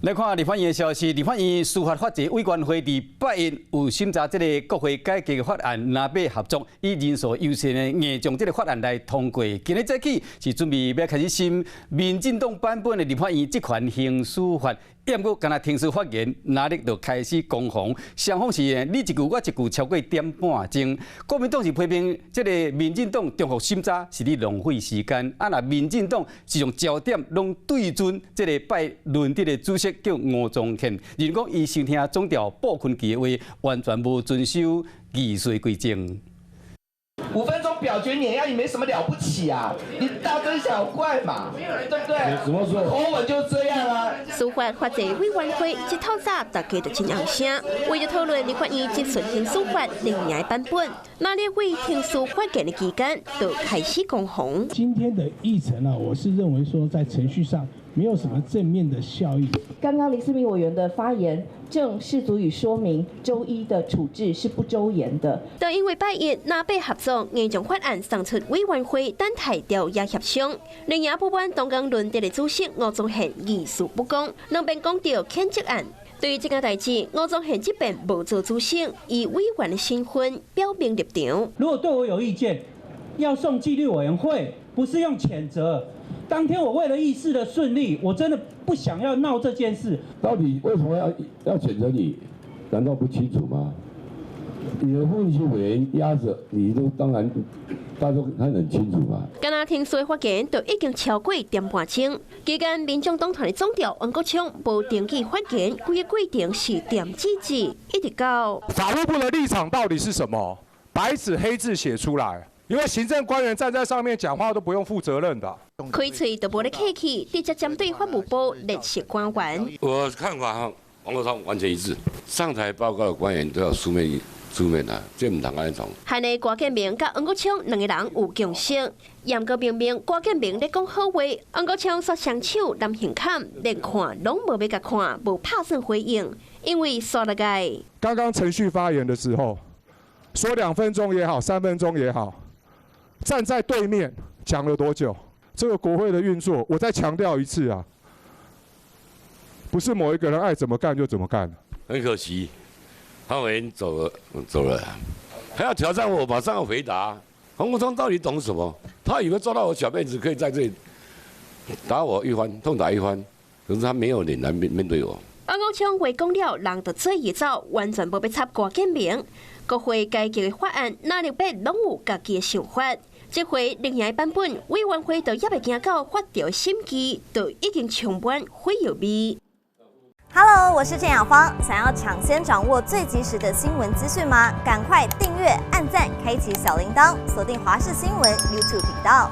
來看立法院的消息，立法院司法法制委員會佇拜一有審查這个國會改革法案，若欲合作以人數優勢呢，硬將這个法案來通過。今日早起是準備欲開始審民進黨版本的立法院職權行使法，毋過敢若停止發言，藍綠就開始攻防，雙方是你一句我一句，超過點半鐘。國民黨是批評這个民進黨重複審查是咧浪費時間，啊若民進黨是將焦點攏對準這个拜輪值的主席叫吳宗憲，認為講伊先聽總調布坤奇的話，完全無遵守議事規程。 5分鐘表決碾壓你沒什麼了不起啊，你大驚小怪嘛，對不對？怎麼說？口吻就這樣啊。司法法制委員會一透早大家就真揚聲，為著討論立法院質詢行使法另一版本，藍立委停止發言的期間就開始攻防。今天的議程啊，我是認為說在程序上沒有什麼正面的效益。剛剛林思敏委員的發言，正是足以說明周一的處置是不周延的。就因為拜一藍白合作，硬將法案送出委員會等待調研協商。另外不滿東江輪值的主席吳宗憲議事不公，兩邊講著譴責案。對於這件代誌，吳宗憲這邊無做主席，以委員的身份表明立場。如果對我有意見，要送紀律委員會，不是用譴責。當天我為了議事的順利，我真的不想要鬧這件事。到底為什麼要譴責你？難道不清楚嗎？你的副席委員壓着你，都當然大家都看得很清楚嘛。敢若停止發言就已經超過點半鐘，期間民眾黨團的總召黃國昌無登記發言，規個過程是點子字一直到。法務部的立場到底是什麼？白紙黑字寫出來。因為行政官員站在上面講話都不用負責任的。開喙就無咧客氣，直接針對法務部劣質官員。我看法黃國昌完全一致，上台報告的官員都要書面啊，這毋通按呢創。韓的郭建明佮黃國昌兩個人有共識，嚴格明明郭建明咧講好話，黃國昌煞雙手攬胸坎，連看攏無欲共看，無拍算回應，因為煞落來。剛剛程序發言的時候，說2分鐘也好，3分鐘也好。站在對面講了多久？這個國會的運作，我再強調一次啊，不是某一個人愛怎麼幹就怎麼幹。很可惜，潘委員走了，走了，還要挑戰我，馬上要回答。黃國昌到底懂什麼？他以為抓到我小辮子可以在這裡打我一番，痛打一番，可是他沒有臉來面對我。黃國昌話講了，人就做伊走，完全無欲插郭建明。國會改革的法案，藍綠白攏有家己的想法。這回另一版本委員會都猶未行到法條審議，就已經充滿火藥味。 Hello，我是鄭雅芳，想要搶先掌握最及時的新聞資訊嗎？趕快訂閱、按讚、開啟小鈴鐺，鎖定華視新聞 YouTube 頻道。